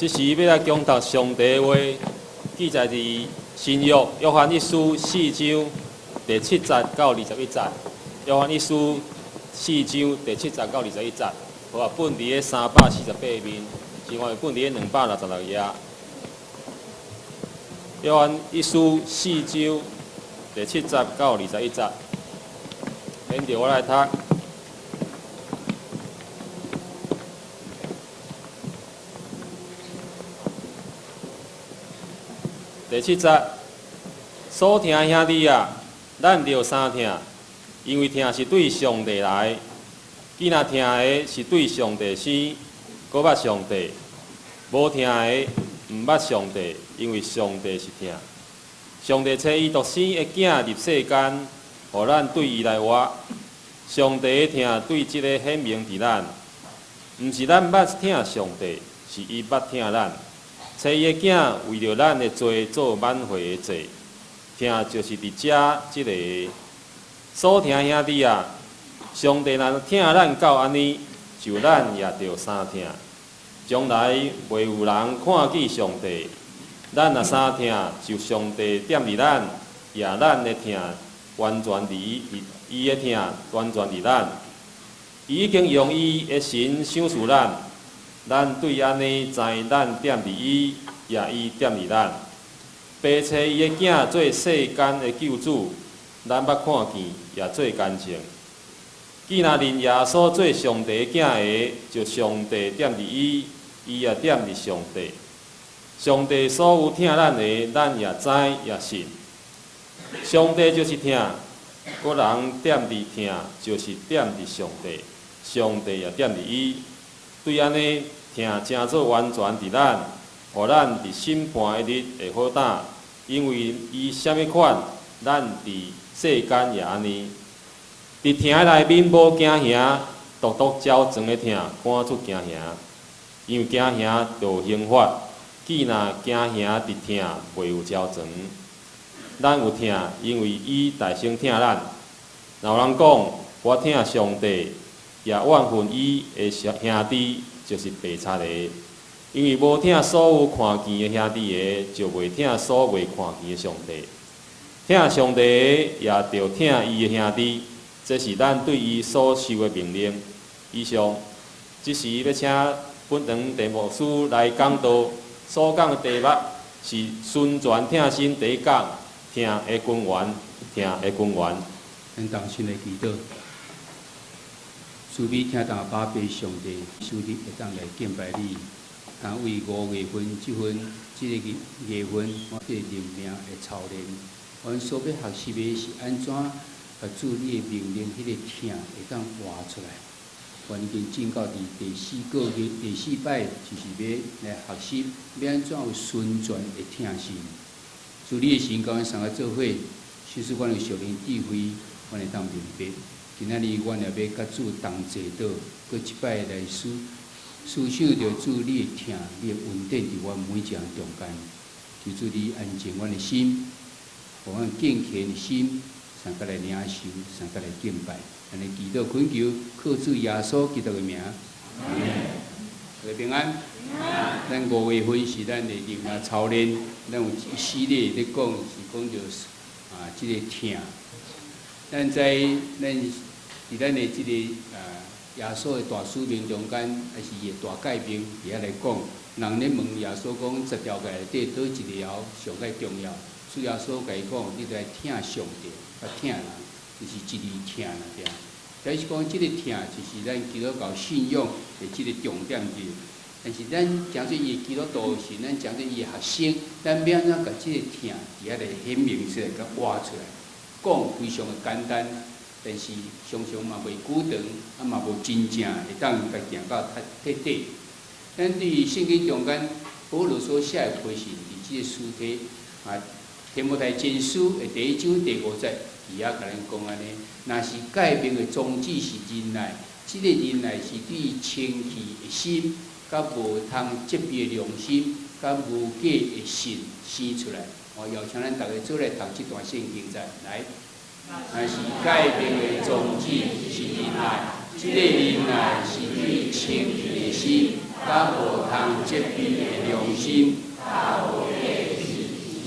這時欲來講讀上帝的話，記載佇新約約翰一書四章第七節到21節。約翰一書四章第七節到21節，好啊，本佇咧348面，另外本佇咧266頁。約翰一書四章第七節到21節，跟著我來讀。第七節，所疼兄弟啊，咱著相疼，因為疼是對上帝來。既若疼的是對上帝生，閣捌上帝；無疼的毋捌上帝，因為上帝是疼。上帝差伊獨生的囝入世間，予咱對伊來活。上帝的疼對這个顯明佇咱，毋是咱捌疼上帝，是伊捌疼咱。差伊的囝為著咱的罪做挽回的祭，疼就是佇遮這个。所疼兄弟啊，上帝若疼咱到按呢，就咱也著相疼。將來袂有人看見上帝，咱若相疼，就上帝踮佇咱，也咱的疼完全佇伊，伊的疼完全佇咱。伊已經用伊的神賞賜咱。咱對按呢知咱踮佇伊，也伊踮佇咱。父差伊的囝做世間的救主，咱捌看見，也做見證。既若認耶穌做上帝的囝的，就上帝踮佇伊，伊也踮佇上帝。上帝所有疼咱的，咱也知也信。上帝就是疼，各人踮佇疼，就是踮佇上帝，上帝也踮佇伊。對按呢，疼成做完全佇咱，予咱佇審判的日會好膽，因為伊啥物款，咱佇世間也按呢。佇疼的內面無驚嚇，獨獨澆灌的疼趕出驚嚇，因為驚嚇著有刑罰。既若驚嚇佇疼袂有澆灌，咱有疼，因為伊代先疼咱。若有人講我疼上帝，也怨恨伊的兄弟，就是白賊的。因為無疼所有看見的兄弟的，就袂疼所未看見的上帝。疼上帝的，也著疼伊的兄弟。這是咱對伊所受的命令。以上，這時欲請本堂鄭牧師來講道，所講的題目是純全疼心第一講，疼的根源，疼的根源。咱同心來祈禱。慈悲疼阿爸父上帝，使你會當來敬拜你。但為五月份這份這个月份，我這個靈命的操練，阮所欲學習的是按怎共主你的命令，彼个疼會當活出來。阮已經進到佇第四個月第四擺，就是欲來學習欲按怎有純全的疼心。主你的神佮阮相佮做伙，使使阮有屬靈智慧，阮會當明白。今仔日阮也欲佮主同齊倒，閣一擺來思思想著主你的疼，你的恩典佇阮每一人中間。求主你安靜阮的心，予阮敬虔的心，相佮來領受，相佮來敬拜。按呢祈禱懇求，靠主耶穌基督的名。阿們。大家平安。咱五月份是咱的靈命操練，咱有一系列咧講，是講著啊，這個疼。咱在咱佇咱的這個耶穌的大使命中間，還是伊的大誡命，佇遐來講，人咧問耶穌講，十條誡內底佗一條上較重要？主耶穌共伊講，你著愛疼上帝，佮疼人，就是一字疼爾。但是講，這个疼就是咱基督教信仰的這个重點佇。但是咱誠做伊的基督徒時，咱誠做伊的學生，咱欲按怎共這个疼佇遐來顯明出來，共活出來？講非常的簡單，但是常常嘛袂久長，啊嘛無真正會當共行到較徹底。咱對聖經中間保羅所寫的批信，佇這个書體啊，提摩太前書的第一章第五節，伊遐共咱講按呢：若是誡命的宗旨是仁愛，這个仁愛是對清氣的心，佮無通責備的良心，佮無假的信生出來。我邀請咱逐家做來讀這段聖經節來。若是誡命的宗旨是仁愛，這个仁愛是對清氣的心，佮無通責備的良心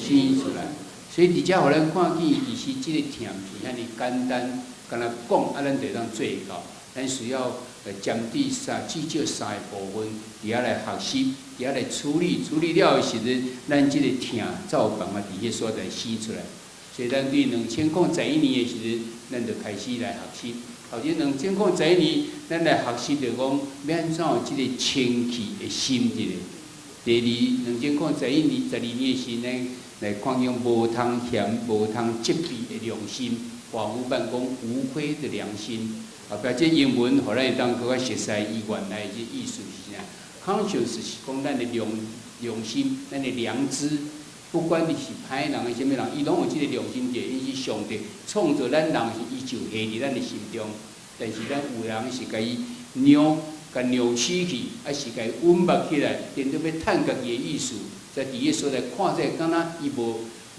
生出來。所以佇遮予咱看見，其實這個疼毋是遐爾簡單，干焦講啊，咱就會當做到。咱需要來針對三至少三个部分，佇遐來學習，佇遐來處理，處理了的時陣，咱這個疼才有辦法佇彼所在生出來。所以咱對2011年的時陣，咱就開始來學習。頭前2011年，咱來學習著講欲按怎有這個清氣的心佇咧。第二，2011年、12年的時，咱來看見無通嫌、無通責備的良心，華語版講無虧的良心。後壁這英文，予咱會當閣較熟悉伊原來這意思是啥？Conscience 是講咱的良心，咱的良知。不管你是歹人抑是啥物人，伊攏有這個良心佇，伊是上帝創造咱人時，伊就下佇咱的心中。但是咱有人是共伊扭，共扭曲去，抑是共伊隱密起來，顛倒欲趁家己的意思，在佇彼所在看這敢若伊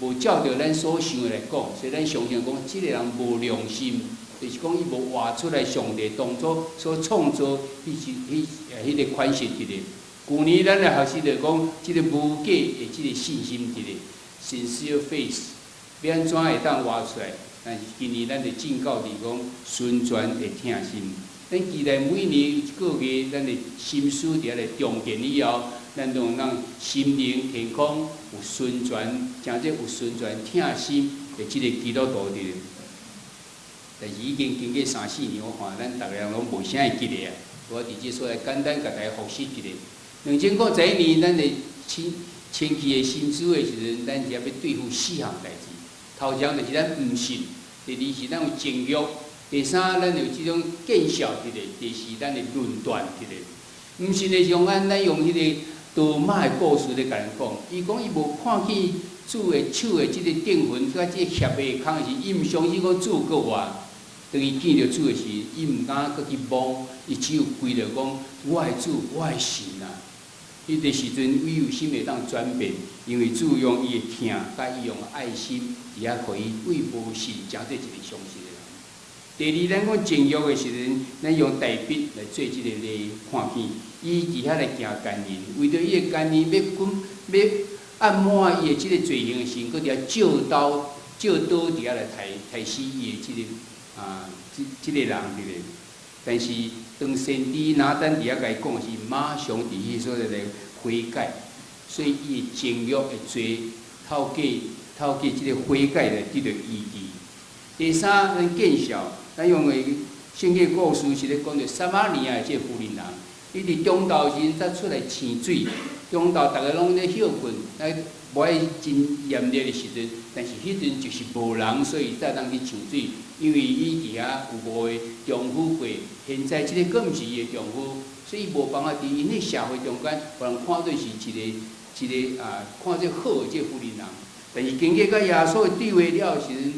無照著咱所想的來講，所以咱常常講，這个人無良心，就是講伊無活出來上帝當初所創造彼個款式佇咧。舊年咱來學習著講，這个無假的這个信心佇咧，sincere faith，欲按怎會當活出來？但是今年咱就進到佇講純全的疼心。咱期待每年一個月，咱的心思佇遐來重建以後，咱都能讓心靈健康有純全，誠濟有純全疼心的這个基督徒佇咧。但是已經經過三四年，我看咱逐个人攏無啥會記得啊。我佇這所在簡單共大家複習一下。2011年，咱的清清氣的心思的時陣，咱是欲對付四項代誌。頭一項就是咱毋信，第二是咱有情欲，第三咱有這種見笑佇咧，第四咱的論斷佇咧。毋信的時陣，咱用彼个多馬的故事咧共咱講。伊講伊無看見主的手的這个釘痕，佮這个協的空時，伊毋相信講主閣活。當伊見著主的時，伊毋敢閣去摸，伊只有跪著講：我的主，我的神啊！彼个時陣，伊有心會當轉變，因為主用伊的疼，佮伊用愛心，佇遐予伊為無信成做一个相信的人。第二，咱講情欲的時陣，咱用大衛來做這个例看見，伊佇遐來行姦淫，為著伊的姦淫欲滾欲按摩伊的這个罪行的時陣，閣佇遐借刀借刀佇遐來刣刣死伊的這个啊，這個人佇咧。但是當先知拿單佇遐共伊講時，馬上佇彼所在來悔改，所以伊的情欲的罪透過這个悔改來得著醫治。第三，咱見笑，咱用的聖經故事是咧講著撒瑪利亞的這個婦人，伊佇中晝時陣才出來瀳水，中晝逐个攏咧歇睏，來無愛真炎熱的時陣，但是彼陣就是無人，所以才當去搶水。因為伊佇遐有五個丈夫過，現在這个閣毋是伊的丈夫，所以無辦法佇𪜶的社會中間，予人看做是一個啊，看做好的這個婦人人。但是經過佮耶穌的對話了時陣，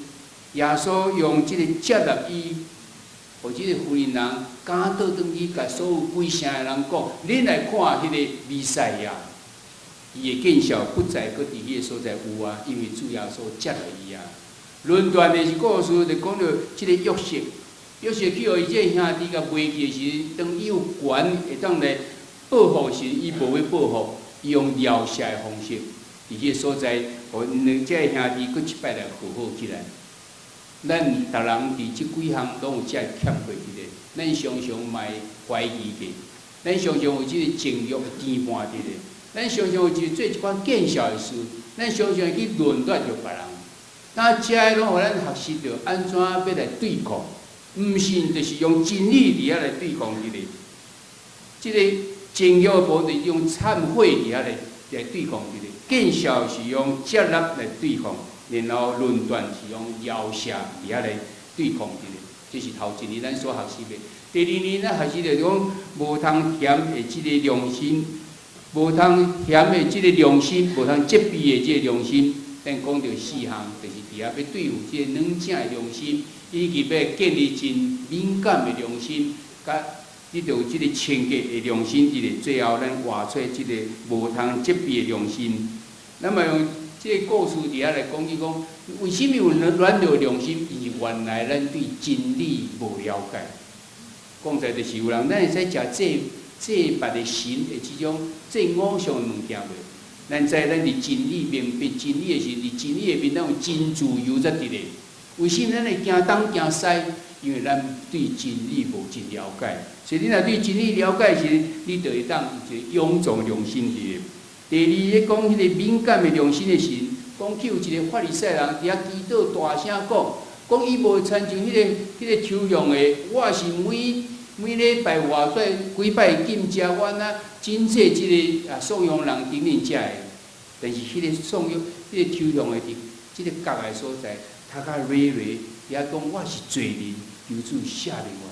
耶穌用這個接納伊，予這个婦人人敢倒轉去共所有規城的人講：恁來看彼个彌賽亞，伊的見笑不再閣佇彼个所在有啊，因為主耶穌接納伊啊。論斷的是故事，就講著這个約瑟，約瑟去予伊這个兄弟共賣去的時陣，當伊有權會當來報復時，伊無欲報復，伊用饒赦的方式，佇這个所在，予𪜶兩這个兄弟閣一擺來和好起來。咱逐人佇這幾項攏有這欠缺佇咧，咱常常嘛會懷疑過，咱常常有這个情欲的牽絆佇咧，咱常常有做一寡見笑的事，咱常常會去論斷著別人。那這个攏予咱學習著按怎欲來對抗，毋信就是用真理佇遐來對抗佇咧。這个情欲的部分用懺悔佇遐來對抗佇咧，見笑是用接納來對抗，然後論斷是用饒赦佇遐來對抗佇咧。這是頭一年咱所學習的。第二年咱學習著講無通嫌的這个良心，無通嫌的這个良心，無通責備的這個良心。咱講著四項，就是佇遐欲對付這個軟正的良心，以及欲建立真敏感的良心，佮得著這个清潔的良心，佇咧最後咱活出這个無通責備的良心。咱嘛用這個故事佇遐來講，伊講為啥物有軟弱良心？因為原來咱對真理無了解。講實在，就是有人，咱會使食這祭拜的神的這種祭偶像的物件袂？咱知咱佇真理明白真理的時，佇真理的面，咱有真自由才佇咧。為什麼咱會驚東驚西？因為咱對真理無真了解。所以你若對真理了解時，你就會當有一個勇壯良心佇咧。第二，咧講彼個敏感的良心的時，講起有一個法利賽人佇遐祈禱大聲講，講伊無親像彼個抽象的，我是每每禮拜活出幾擺禁食，我若真濟這個啊頌揚人頂面食的。但是彼個頌揚、彼個抽象的佇這個角的所在，頭殼軟軟，佇遐講我是罪人，求主赦免我。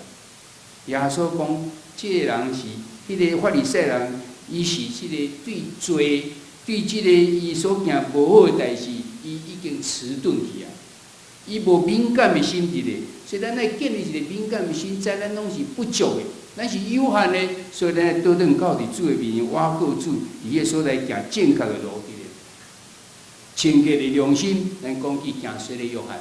耶穌講，這個人是彼個法利賽人，伊是這個對罪、對這個伊所行無好的代誌，伊已經遲鈍去啊！伊無敏感的心佇咧，所以咱愛建立一個敏感的心，知咱攏是不足的，咱是有限的，所以咱愛倒轉到佇主的面前，倚靠主，佇彼個所在行正確的路佇咧。清潔的良心，咱講起行洗禮約翰，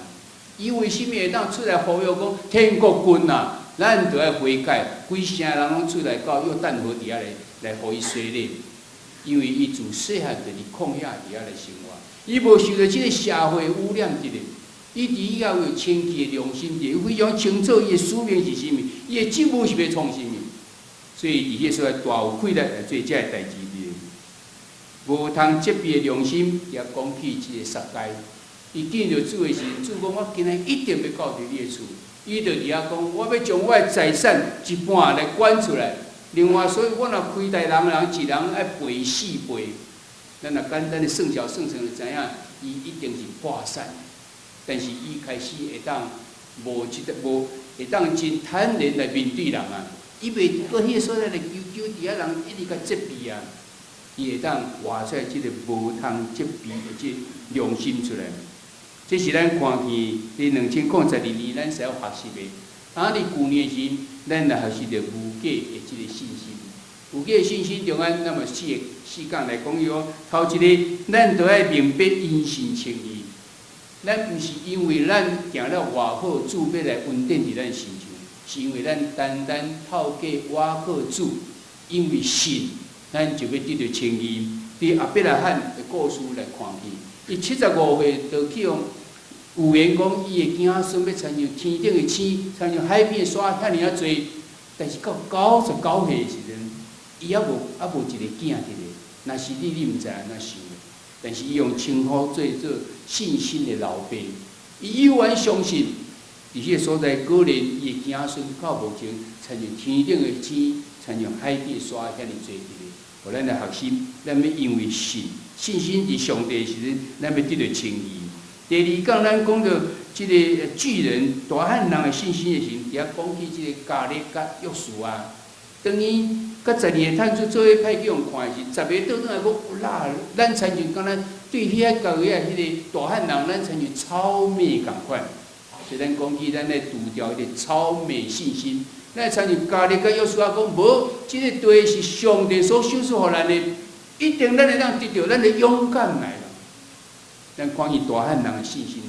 伊為啥物會當出來呼籲講天國近啊？咱著愛悔改，規城人攏出來到約旦河佇遐來來予伊洗禮，因為伊自細漢就佇曠野佇遐來生活，伊無受著這個社會污染佇咧。伊佇遐有清潔的良心，伊非常清楚伊的使命是啥物，伊的職務是欲創啥物，所以佇彼個所在大有氣力來做這個代誌佇咧。無通責備的良心，也講起這個撒該，伊見著主的時，主講我今日一定欲到佇你的厝，伊就佇遐講，我欲將我的財產一半來捐出來。另外，所以我若虧待人，人一人愛賠四倍。咱若簡單的算數算算就知影，伊一定是破產。但是伊開始會當無這個無會當真坦然來面對人啊！伊袂閣彼個所在來求求佇遐人一直共責備啊！伊會當活出來這個無通責備的這良心出來。這是咱看見佇2012年咱所學習的。啊！佇舊年時，咱來學習著無假的這個信心。無假的信心中間，咱嘛四個四講來講伊講，頭一個，咱著愛明白因信稱義。咱毋是因為咱行了偌好，主欲來恩典佇咱身上，是因為咱單單透過倚靠主，因為信，咱就欲得著稱義。佇亞伯拉罕的故事來看去，伊75歲就去予預言講，伊的子孫欲親像天頂的星，親像海邊的沙遐爾仔濟。但是到99歲的時陣，伊猶無一个囝佇咧。若是你，你毋知按怎想的。但是伊予稱呼做做信心的老爸，伊猶原相信，佇彼個所在，果然伊的子孫到目前，親像天頂的星，親像海邊的沙遐爾濟佇咧。予咱來學習，咱欲因為信，信心佇上帝的時陣，咱欲得著稱義。第二講，咱講著這個巨人大漢人的信心的時陣，佇遐講起這個迦勒佮約書亞。當伊佮12個探子做伙派去予看的時，10個倒轉來講，啦，咱親像敢若對遐舊個彼個大漢人，咱親像草蜢仝款。所以咱講起咱咧除掉彼個草蜢信心，咱親像迦勒佮約書亞講，無，這個地是上帝所賞賜予咱的，一定咱會當得著，咱的勇敢來啦。咱看見大漢人的信心，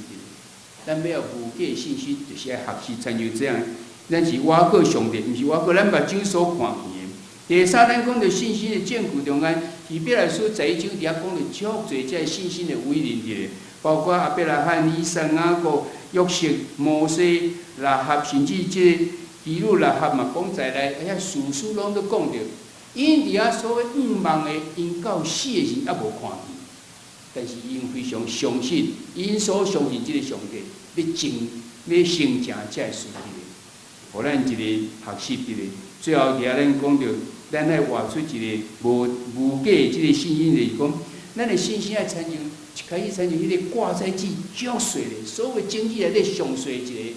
咱欲有無假信心，就是愛學習親像這樣。咱是倚靠上帝，毋是倚靠咱目睭所看見的。第三，咱講著信心的證據中間，希伯來書11章佇遐講著足濟這信心的偉人佇咧，包括亞伯拉罕、以撒、雅各、約瑟、摩西、喇合，甚至這個基路喇合嘛講在內，遐事事攏都講著。𪜶佇遐所謂向望的，𪜶到死的時猶無看見，但是𪜶非常相信，𪜶所相信這個上帝欲成欲成成這個事佇咧，予咱一個學習佇咧。最後佇遐咱講著，咱愛活出一個無無假的這個信心，就是講，咱的信心愛親像一開始親像彼個掛在籽足細咧，所有種子內底上細一個，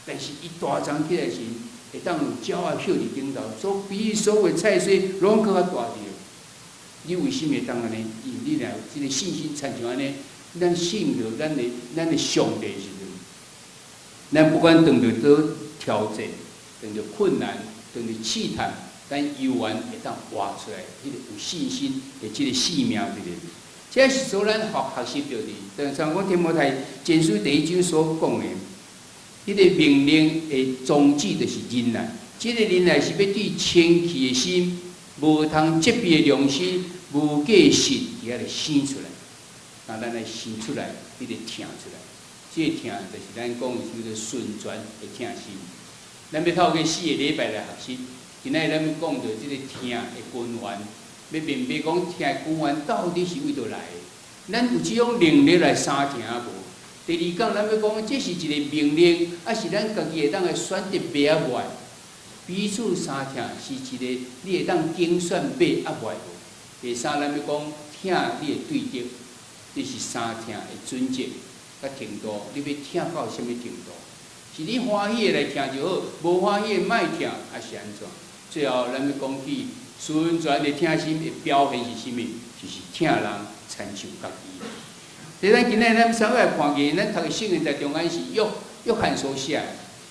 但是伊大長起來時，會當有鳥仔歇佇頂頭，所比所有菜穗攏閣較大隻。你為啥物會當按呢？因為你若有這個信心，親像按呢，咱信著咱的上帝時陣，咱不管遇著佗挑戰，遇著困難，遇著試探，咱猶原會當活出來，彼個有信心的這個生命佇咧。這是所咱學學習著的。但像講提摩太前書第一章所講的，彼個命令的宗旨就是忍耐。這个忍耐是欲對清氣的心、無通責備的良心、無假的信，佇遐來生出來。那咱來生出來，彼個疼出來。這个疼就是咱講的叫做純全的疼心。咱欲透過4個禮拜來學習，今仔日咱欲講著這个疼的根源，欲明白講疼的根源到底是佗佗來的。咱有這種能力來相疼無？第二講，咱欲講這是一个命令，抑是咱家己會當來選擇買抑賣？彼此相疼是一个你會當揀選買抑賣無？第三，咱欲講疼你的對敵，這是相疼的準則佮程度，你欲疼到啥物程度？是你歡喜的來疼就好，無歡喜的莫疼，抑是按怎？最後，咱欲講起純全的疼心的表現是啥物？就是疼人親像家己。佇咱今仔日咱啥物來看見，咱讀的聖經在中間是約翰所寫。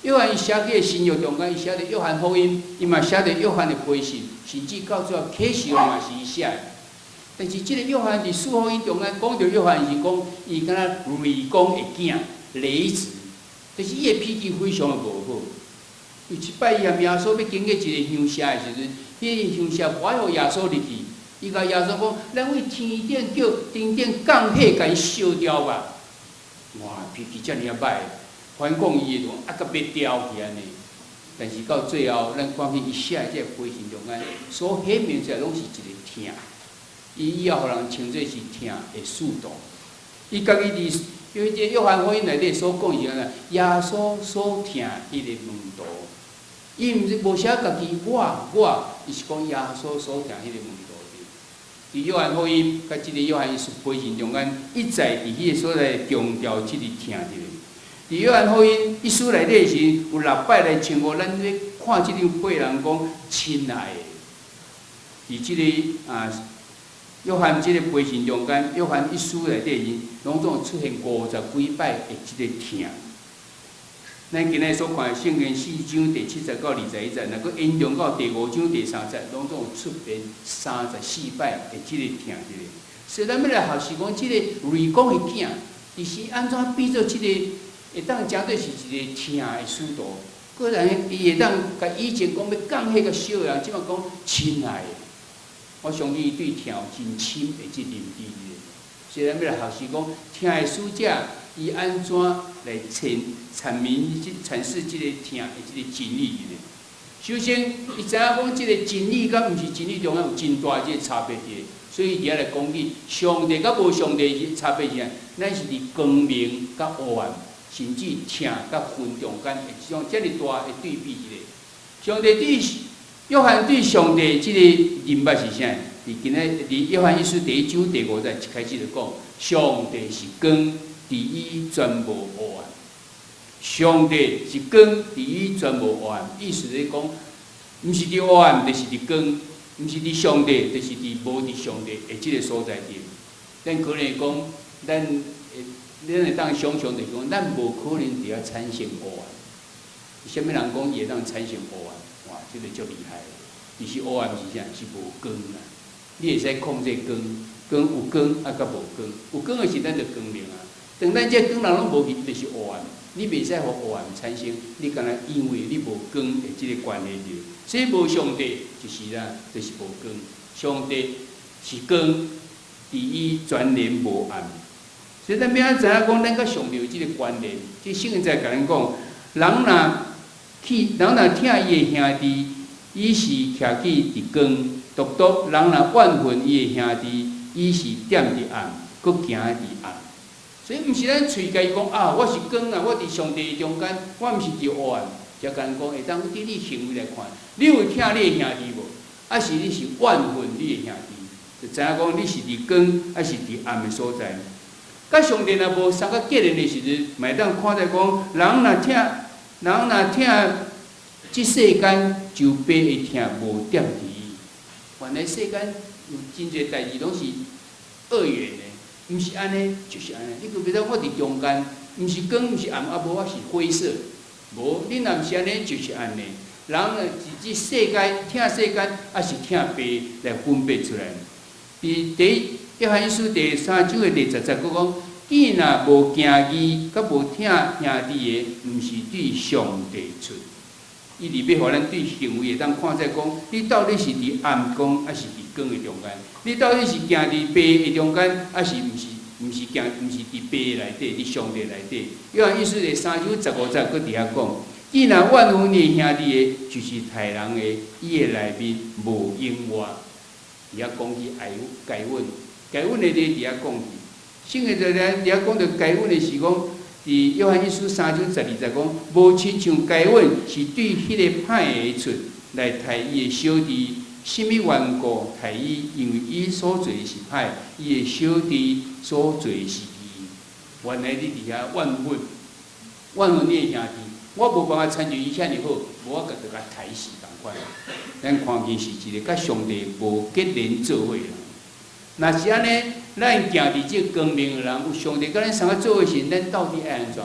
約翰伊寫去的新約中間，伊寫佇約翰福音，伊嘛寫佇約翰的批信，甚至到最後啟示錄嘛是伊寫的。但是這个約翰佇四福音中間講著約翰是講，伊敢若雷公的囝雷子，但是伊的脾氣非常的無好。有一擺伊和耶穌欲經過一个鄉社的時陣，彼个鄉社無愛予耶穌入去，伊共耶穌講：咱對天頂叫天頂降火共伊燒掉吧！哇，脾氣遮爾仔歹，反抗伊的就啊，閣欲掉去按呢。但是到最後，咱看見伊寫的這个批信中間所顯明出來，攏是一个疼。伊以後予人稱做是疼的使徒。伊家己佇因為這約翰福音內底所講是按怎？耶穌所疼彼个門徒，伊毋是無寫家己我，伊是講耶穌所疼彼个門徒。佇約翰福音佮這个約翰批信中間，一再佇彼个所在強調這个疼這个。佇約翰福音一書內底時，有六擺來稱呼咱咧看這張批人講親愛的。佇這个啊約翰這個批信中間，約翰一書內底時，攏總出現50幾擺的這個疼。咱今仔所看的聖經四章第七節到21節，若閣延長到第五章第三節，攏總有出現34擺的這個疼這个。所以咱欲來學習講，這个雷公的囝，伊是按怎變做這个會當成做是一个疼的使徒？閣然伊會當共以前講欲降火共燒的人，這擺講親愛的。我相信伊對疼有真深的這認知。所以咱欲來學習講疼的使者，伊按怎來闡明、闡釋這個疼的這個真理的。首先，伊知影講這個真理佮毋是真理中間有真大這個差別佇，所以伊佇遐來講起上帝佮無上帝差別是啥？咱是佇光明佮黑暗，甚至疼佮恨中間的這種遮爾大的對比佇咧。上帝對約翰對上帝這個認捌是啥？佇今仔佇約翰一書第一章第五節一開始就講，上帝是光，佇伊全無黑暗。上帝是光，佇伊全無黑暗。意思咧講，毋是佇黑暗，就是佇光；毋是佇上帝，就是佇無佇上帝的這個所在佇。咱可能講，咱會當想像就是講，咱無可能佇遐產生黑暗。啥物人講伊會當產生黑暗？哇，這個足厲害！其實黑暗是啥？是無光啦。你會使控制光，光有光啊，佮無光。有光的時咱就光明啊。當咱這光人攏無去，就是黑暗。你袂使予黑暗產生，你敢若因為你無光的這個關係佇。所以無上帝就是啦，就是無光。上帝是光，佇伊全然無暗。所以咱欲按怎知影講，咱佮上帝有這個關聯？這聖經在共咱講，人若去，人若疼伊的兄弟，伊是徛起佇光；獨獨人若怨恨伊的兄弟，伊是踮佇暗，閣行佇暗。所以毋是咱喙家己講啊，我是光啊，我佇上帝中間，我毋是佇黑暗。才共咱講，會當佇你行為來看，你有疼你的兄弟無？抑是你是怨恨你的兄弟？就知影講你是佇光，抑是佇暗的所在。佮上帝若無相佮結連的時陣，嘛會當看著講，人若疼這世間，就父的疼無踮佇伊。原來世間有真濟代誌攏是二元的，毋是按呢，就是按呢。你閣袂當我佇中間，毋是光，毋是暗，啊無我是灰色。無，你若毋是按呢，就是按呢。人是這世界疼世間，抑是疼父來分別出來。佇第一約翰一書第三章的第10節，閣講：囝若無行義，閣無疼兄弟的，毋是對上帝出。伊伫欲予咱對行為會當看出講，你到底是佇暗光，抑是佇光的中間？你到底是行佇白的中間，抑是毋是？毋是行，毋是佇白內底，佇上帝內底。約翰一書第三章十五節，閣佇遐講：既然怨恨你兄弟的，就是刣人的，伊的內面無永活。佇遐講起愛該隱，該隱的例佇遐講起。聖經就佇遐講著該隱的是講，佇約翰一書三章十二節講，無親像該隱是對彼个歹的出來刣伊的小弟，啥物緣故刣伊？因為伊所做的是歹，伊的小弟所做的是義。原來你佇遐怨恨，怨恨你的兄弟，我無辦法親像伊遐爾好，無我共共刣死仝款。咱看見是一个佮上帝無結連做伙的人。若是按呢，咱行佇這個光明的人，有上帝佮咱相佮做伙時，咱到底愛按怎？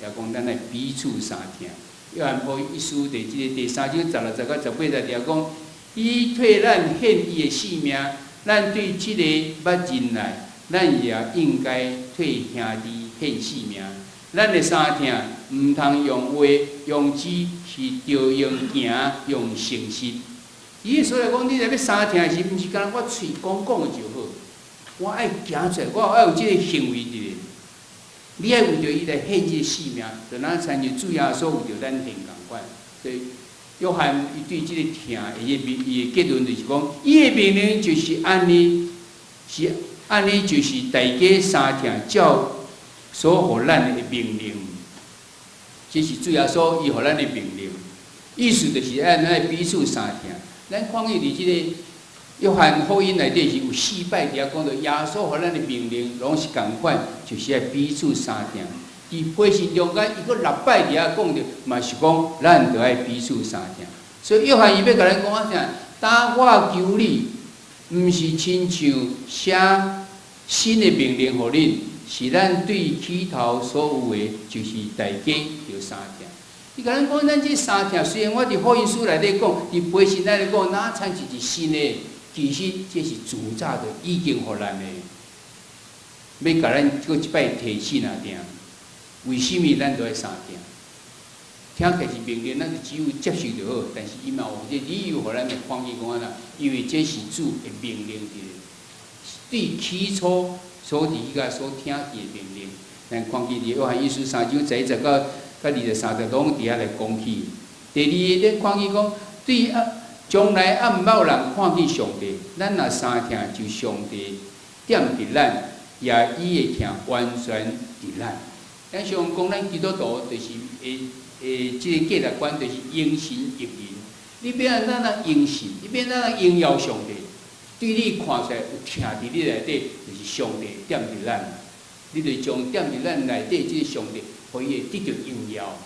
也講咱愛彼此相疼。約翰福音一書第這个第三章十六節到十八節佇遐講，伊替咱獻伊的性命，咱對這个捌認來，咱也應該替兄弟獻性命。咱的相疼，毋通用話、用舌，是著用行、用誠實。伊所以講，你若欲相疼時，毋是干焦我喙講講的就好，我愛行出來，我愛有這个行為佇咧。你愛為著伊來獻這个性命，就若親像主耶穌為著咱獻仝款。所以約翰伊對這个疼，伊的結論就是講，伊的命令就是按呢，是按呢，就是大家相疼，照所予咱的命令。這是主耶穌伊予咱的命令，意思就是按咱彼此相疼。咱看見佇這个約翰福音內底是有四擺佇遐講著耶穌予咱的命令，攏是仝款，就是愛彼此相疼。佇批信中間，伊閣六擺佇遐講著，嘛是講咱著愛彼此相疼。所以約翰伊欲共咱講啊啥？當我求你，毋是親像寫新的命令予恁，是咱對起頭所有的，就是大家著相疼。伊共咱講，咱這相疼，雖然我佇福音書內底講，佇批信內底講，哪親像是新的，其實這是自早就已經予咱的，欲共咱閣一擺提醒爾。為啥物咱著愛相疼？聽起來是命令，咱就只有接受就好。但是伊嘛有這理由，予咱來看見講按怎？因為這是主的命令，對起初所佇彼個所聽見的命令。咱看見佇約翰一書三章十一節到23節，攏佇遐來講起。第二，咱看見講，對啊，從來猶毋捌有人看見上帝，咱若相疼，就上帝踮佇咱，也伊的疼完全佇咱。咱常講，咱基督徒就是會會這个價值觀，就是榮神益人。你欲按怎來榮神？你欲按怎來榮耀上帝？對你看出來有疼佇你內底，就是上帝踮佇咱。你就將踮佇咱內底這个上帝，予伊會得著榮耀。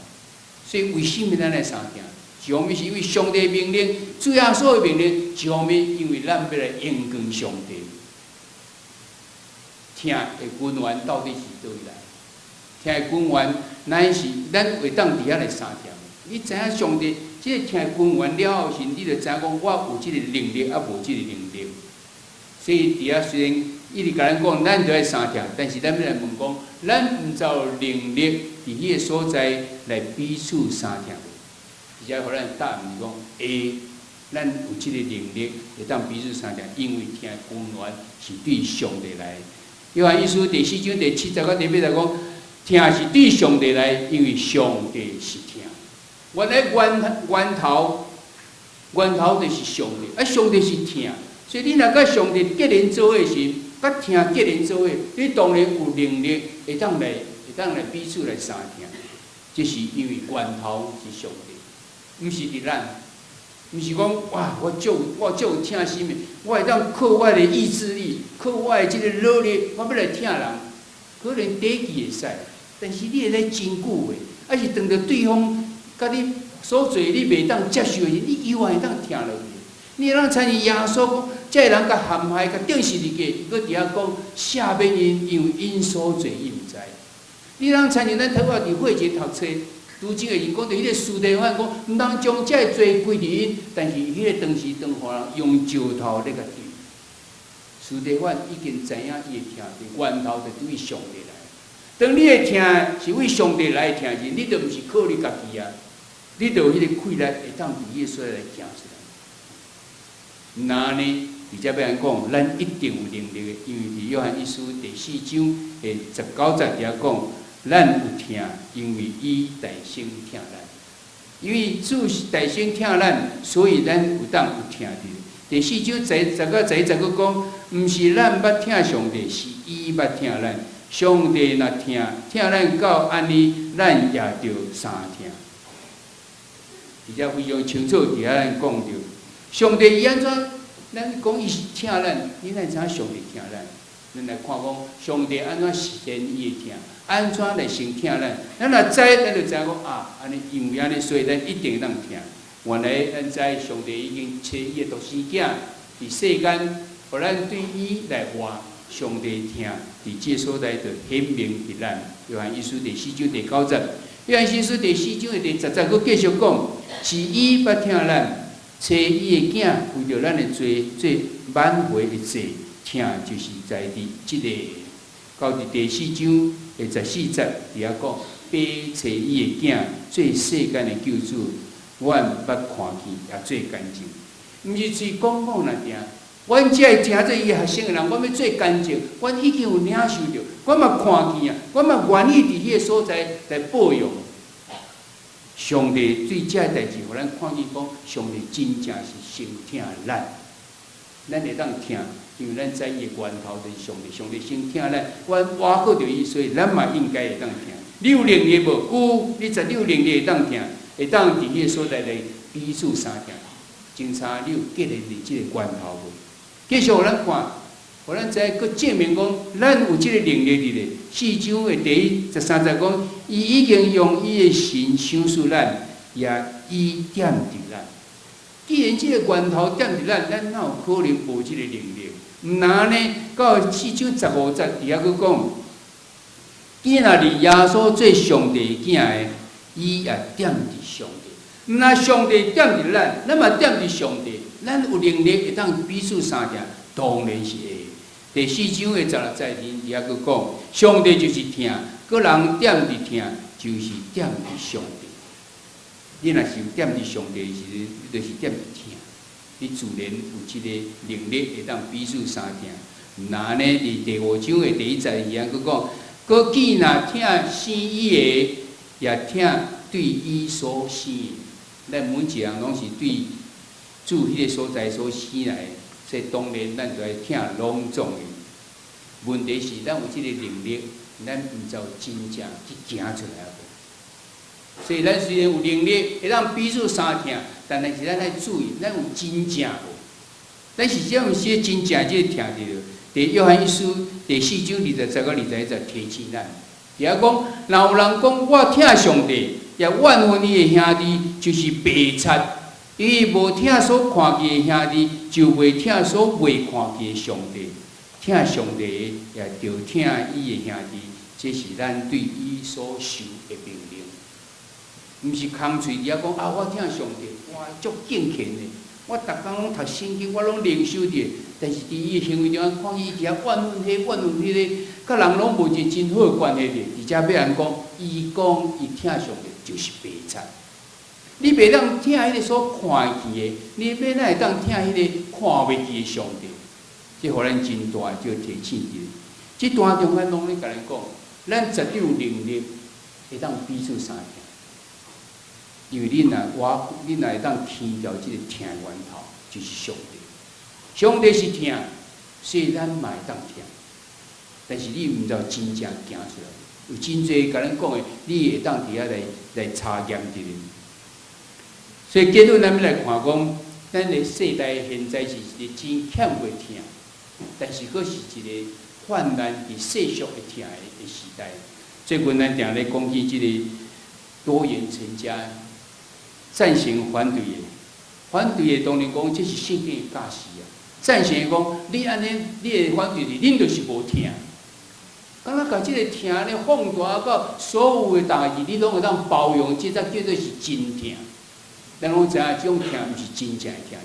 所以為啥物咱來相疼？一方面是因為上帝命令，主耶穌的命令；一方面因為咱欲來榮光上帝。疼的根源到底是佗位來？疼的根源，乃是咱會當佇遐來相疼。你知影上帝這个疼的根源了後時，你就知影講我有這个能力，抑無這个能力。所以佇遐雖然一直共咱講，咱著愛相疼，但是咱欲來問講，咱毋知有能力佇彼个所在來彼此相疼。而且予咱答案是講，會，咱有這个能力會當彼此相疼，因為疼的根源是對上帝來。約翰一書第四章第七節到第八節講，疼是對上帝來，因為上帝是疼。原來源頭就是上帝，啊，上帝是疼，所以你若佮上帝結連做伙時，佮疼結連做伙，你當然有能力會當來彼此來相疼。這是因為源頭是上帝，毋是佇咱，毋是講哇，我足有疼心的，我會當靠我的意志力，靠我的這个努力，我欲來疼人，可能短期會使，但是你會使真久的，抑是當著對方佮你所做你袂當接受的時，你猶原會當疼落去。你會當親像耶穌講，這个人共陷害，共釘十字架，伊閣佇遐講赦免𪜶，因為𪜶所做𪜶毋知。你通親像咱頭仔佇會前讀冊，拄則的時講著彼个司提反講，毋通將這个罪歸佇𪜶，但是彼个當時當予人用石頭咧共擲。司提反已經知影伊的疼源頭就對上帝來。當你的疼是為上帝來疼時，你就毋是靠你家己啊。你就有彼个氣力會當佇彼个所在來行出來。若呢，而且欲按講，咱一定有能力的，因為佇約翰一書第四章的19節佇遐講，咱有疼，因為伊代先疼咱。因為主是代先疼咱，所以咱有當有疼佇。第四章10到11節閣講，毋是咱捌疼上帝，是伊捌疼咱。上帝若疼，疼咱到按呢，咱也著相疼。而且非常清楚佇遐咱講著，上帝伊按怎？咱講伊是疼咱，你哪會知影上帝疼咱？咱來看講，上帝按怎實現伊的疼，按怎來先疼咱？咱若知，咱就知影講啊，按呢因為按呢，所以咱一定會當疼。原來咱知上帝已經差伊的獨生囝佇世間，予咱對伊來活。上帝疼佇這个所在就顯明佇咱。約翰一書第四章第九節，約翰一書第四章的第10節，閣繼續講，是伊捌疼咱，差伊的囝為著咱的罪做挽回的祭，疼就是在佇這个。到佇第四章的14節佇遐講，爸差伊的囝做世間的救主，阮捌看見也做見證，毋是喙講講爾爾。阮這會成做伊學生的人，阮欲做見證，阮已經有領受著，阮嘛看見啊，阮嘛願意佇彼个所在來報用。上帝對這个代誌，予咱看見講，上帝真正是先疼咱，咱會當疼，因為咱知伊的源頭就是上帝，上帝先疼咱，阮倚靠著伊，所以咱嘛應該會當疼。你有能力無？有，你絕對有能力會當疼，會當佇彼个所在來彼此相疼。真差你有建立佇這个源頭無？繼續予咱看，予咱知閣證明講，咱有這個能力佇咧。四章的第13節講，伊已經用伊的神賞賜咱，也伊踮佇咱。既然這個源頭踮佇咱，咱哪有可能無這個能力？毋若呢，到四章15節佇遐閣講，既若認耶穌做上帝的囝的，伊也踮佇上帝。毋若上帝踮佇咱，咱嘛踮佇上帝，咱有能力會當彼此相疼，當然是會。第四章的16節佇遐閣講，上帝就是疼，閣人踮佇疼，就是踮佇上帝。你若是有踮佇上帝的時陣，你就是踮佇疼，你自然有這個能力會當彼此相疼。若呢，佇第五章的第1節伊閣講，閣既若疼生伊的，也疼對伊所生的。咱每一個人攏是對主彼個所在所生來的，所以當然咱就愛疼攏總的。問題是，咱有這個能力，咱毋知有真正去行出來無？所以咱雖然有能力會當彼此相疼，但是咱愛注意，咱有真正無？咱是這樣寫真正這個疼著。佇約翰一書第四章20節到21節提醒咱，佇遐講，若有人講我疼上帝，也怨恨伊的兄弟，就是白賊。伊無疼所看見的兄弟，就袂疼所未看見的上帝。疼上帝的，也著疼伊的兄弟，這是咱對伊所受的命令。毋是空喙佇遐講啊！我疼上帝，哇，足敬虔的。我逐工攏讀聖經，我攏靈修著。但是佇伊的行為中，看伊佇遐怨恨彼，怨恨彼个，佮人攏無一個真好的關係咧。而且欲按講，伊講伊疼上帝就是白賊。你袂當疼彼個所看見的，你欲哪會當疼彼個看袂見的上帝？這予咱真大的這個提醒著。這段中間攏咧共咱講，咱絕對有能力會當彼此相疼。因為你若會當牽著這個疼源頭，就是上帝。上帝是疼，所以咱嘛會當疼。但是你毋知真正行出來，有真濟共咱講的，你會當佇遐來查驗一下。所以結論咱欲來看講，咱的世代現在是一個真欠缺疼，但是閣是一個泛濫佇世俗的疼的時代。最近咱定咧講起這個多元成家，贊成反對的，反對的當然講這是聖經的教示啊。贊成的講，你按呢，你的反對是，恁就是無疼。敢若共這個疼咧放大到所有的代誌，你攏會當包容，這才叫做是真疼。咱攏知影，這種疼毋是真正的疼，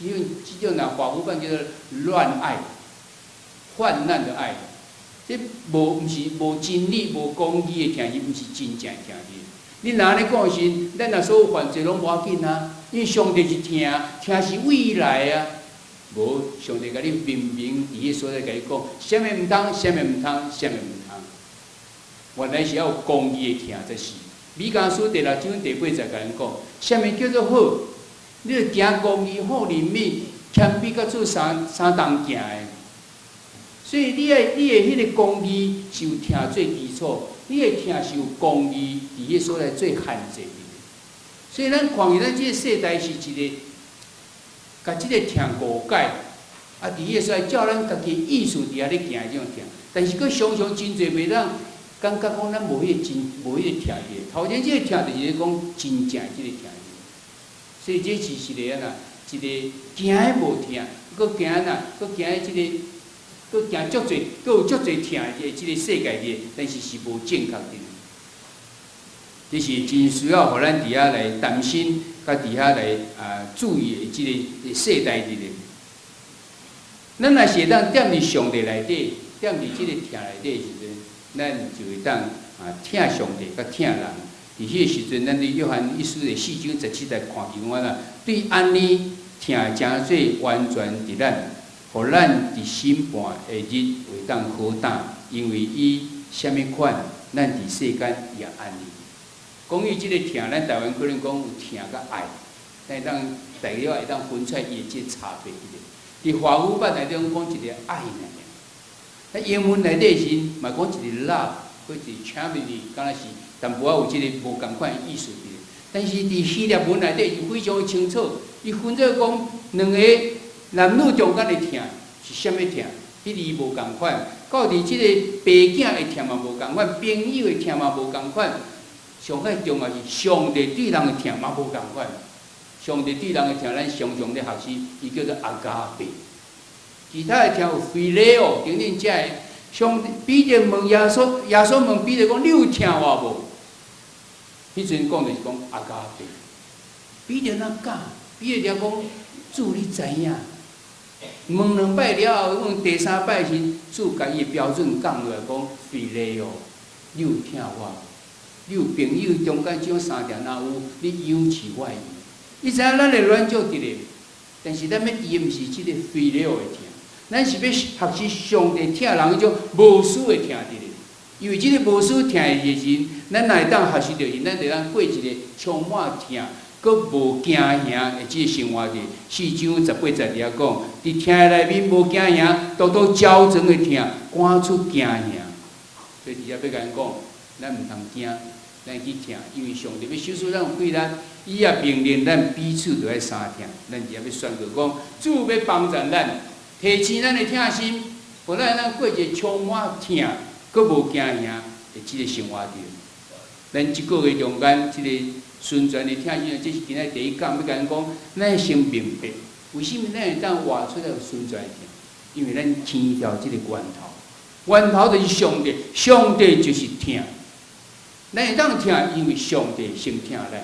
這種若華語版叫做亂愛、泛濫的愛，這無毋是無真理、無公義的疼，伊毋是真正的疼。你若按呢講時，咱若所有犯罪攏無要緊啊，因為上帝是疼，疼是為伊來啊。無，上帝共你明明佇彼所在共你講，啥物毋通，啥物毋通，啥物毋通。原來是要有公義的疼才是。彌迦書第六章第八節共咱講，啥物叫做好？你著行公義、好憐憫、謙卑，佮做相相同行的。所以你愛你的彼个公義是有疼做基礎，你的疼是有公義佇彼所在做限制的。所以咱看見咱這个世代是一個，共這个疼誤解，啊，佇彼个所在照咱家己意思佇遐咧行這種疼，但是閣常常真濟袂當感覺講咱無彼個真無彼個疼佇。頭前這个疼就是咧講真正這个疼。所以這是一個按怎？一個行的無疼，閣行按怎？閣行的這个，閣行足濟，閣有足濟疼的這個世界裡，但是是無正確的。這是真需要予咱佇遐來擔心，佮佇遐來啊注意的這个世代佇咧。咱若是會當踮佇上帝內底，踮佇這個疼內底時陣，咱就會當啊疼上帝，佮疼人。佇彼个時陣，咱佇約翰一書的四章十七節看見講啊，對按呢疼成做完全佇咱，予咱佇審判的日會當好膽，因為伊啥物款，咱佇世間也按呢。講伊這個疼，咱台灣可能講有疼佮愛，但會當大約會當分出來伊的這個差別佇咧。佇華語版內底攏講一个愛爾爾，啊英文內底時嘛講一个 love，或者 charity，敢若是淡薄仔有這个無仝款的意思佇咧。但是佇希臘文內底是非常清楚，伊分做講兩个男女中間的疼是啥物疼，彼字無仝款。到佇這個爸囝的疼嘛無仝款，朋友的疼嘛無仝款。上較重要是上帝對人的疼嘛無仝款。上帝對人的疼，咱常常咧學習，伊叫做 agape。其他的疼有 phileo 等等遮个。上帝彼得問耶穌，耶穌問彼得講：你有疼我無？彼陣講就是講 agape。彼得哪敢？彼得就講：主你知影。問兩擺了後，問第三擺時，主共伊的標準降落來講 phileo，你有疼我無？你有朋友中間這種相疼若有，你養飼我的羊。你知影咱的軟弱佇咧，但是咱欲治的毋是這個 phileo 的疼，咱是欲學習上帝疼人彼種無私的疼佇咧。因為這個無私疼的時陣，咱若會當學習著是，咱會當過一個充滿疼、閣無驚嚇的這個生活佇。四章十八節佇遐講，佇疼的內面無驚嚇，獨獨矯正的疼，趕出驚嚇。所以佇遮欲共咱講，咱毋通驚。咱去疼，因為上帝欲賞賜咱有氣力，伊也命令咱彼此著愛相疼。咱佇遐欲宣告講，主欲幫助咱，提升咱的疼心，予咱會當過一个充滿疼、閣無驚嚇的這个生活佇。咱這個月中間，這个純全的疼心，這是今仔第一講欲共咱講，咱先明白，為啥物咱會當活出來有純全的疼？因為咱天條這个源頭，源頭就是上帝，上帝就是疼。咱會當疼，因為上帝先疼咱。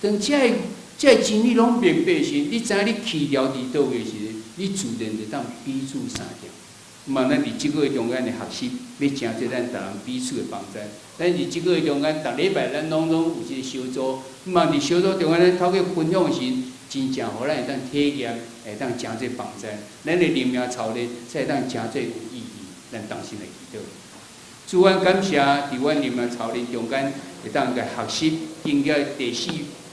當這个這个真理攏明白時，你知影你起牢佇佗位時，你自然就當彼此相疼。嘛，咱佇這個月中間的學習，欲成做咱逐人彼此的幫助。咱佇這個月中間，逐禮拜咱攏總有一個小組。嘛，佇小組中間，咱透過分享時，真正予咱會當體驗，會當成做幫助。咱的靈命操練，才會當成做有意義。咱同心來祈禱。主，阮感謝佇阮靈命操練中間，會當來學習，經過第四，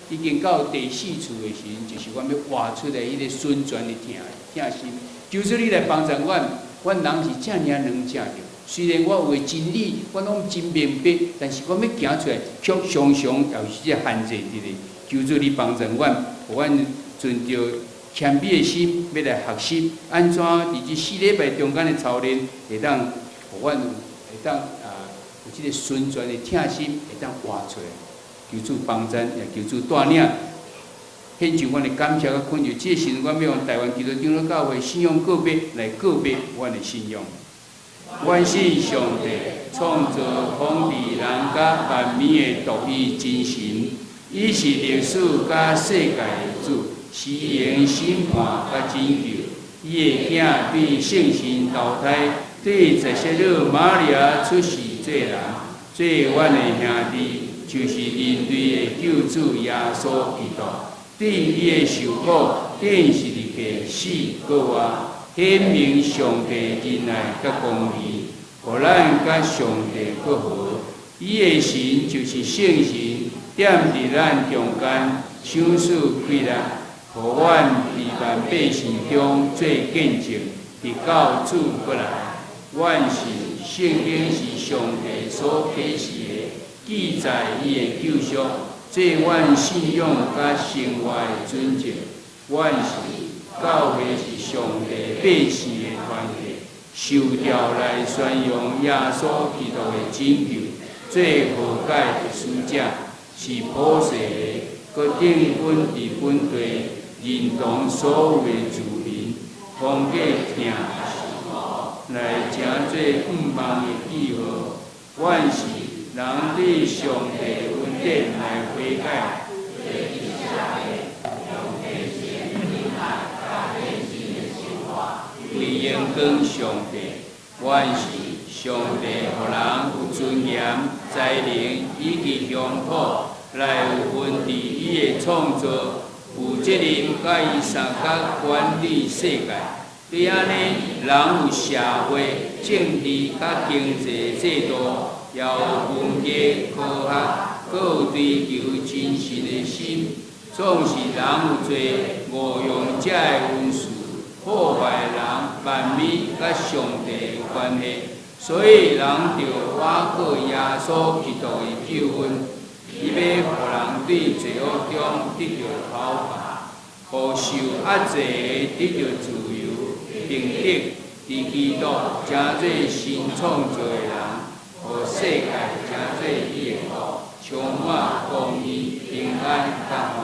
已經到第四次的時陣，就是阮欲活出來彼个純全的疼疼心。求主你來幫助阮，阮人是遮爾軟弱著。雖然我有的真理，我攏真明白，但是我欲行出來，卻常常也有這個限制佇咧。求主你幫助阮，予阮存著謙卑的心，欲來學習按怎佇這四禮拜中間的操練，會當予阮有會當啊有這個純全的疼心，會當活出來。求主幫助，也求主帶領，獻上阮的感謝佮懇求。這個時陣，阮欲用台灣基督長老教會信仰告白來告白阮的信仰。阮信上帝，創造空地人佮萬物的獨一真神，伊是歷史佮世界的主，施行審判佮拯救。伊的囝對聖神投胎，對十色女瑪利亞出世做人，做阮的兄弟，就是人類的救主耶穌基督。對伊的受苦，釘十字架死閣活，顯明上帝仁愛佮公義，予咱佮上帝閣和。伊的神就是聖神，踮佇咱中間，賞賜氣力，予阮佇萬百姓中做見證，直到主閣來。阮信聖經是上帝所啟示的，記載伊的救贖，做阮信仰佮生活的準則。阮信教會是上帝百姓的團體，受召來宣揚耶穌基督的拯救，做和解的使者，是普世的，閣定本佇本地認同所有的住民，通過疼來成做向望的記號。阮信人對上帝恩典來悔改，為榮光上帝。阮信上帝予人有尊嚴、才能以及鄉土來有份佇伊的創造，負責任佮伊相佮管理世界。對按呢，人有社會、政治佮經濟制度，也有文藝、科學，閣有追求真實的心。總是人有濟誤用這个恩賜，破壞人萬民佮上帝的關係，所以人著倚靠耶穌基督的救恩，伊欲予人對罪惡中得著討伐，予受壓制的得著自由、平等，佇基督成做新創造的人，予世界成做伊的國，充滿公義、平安佮歡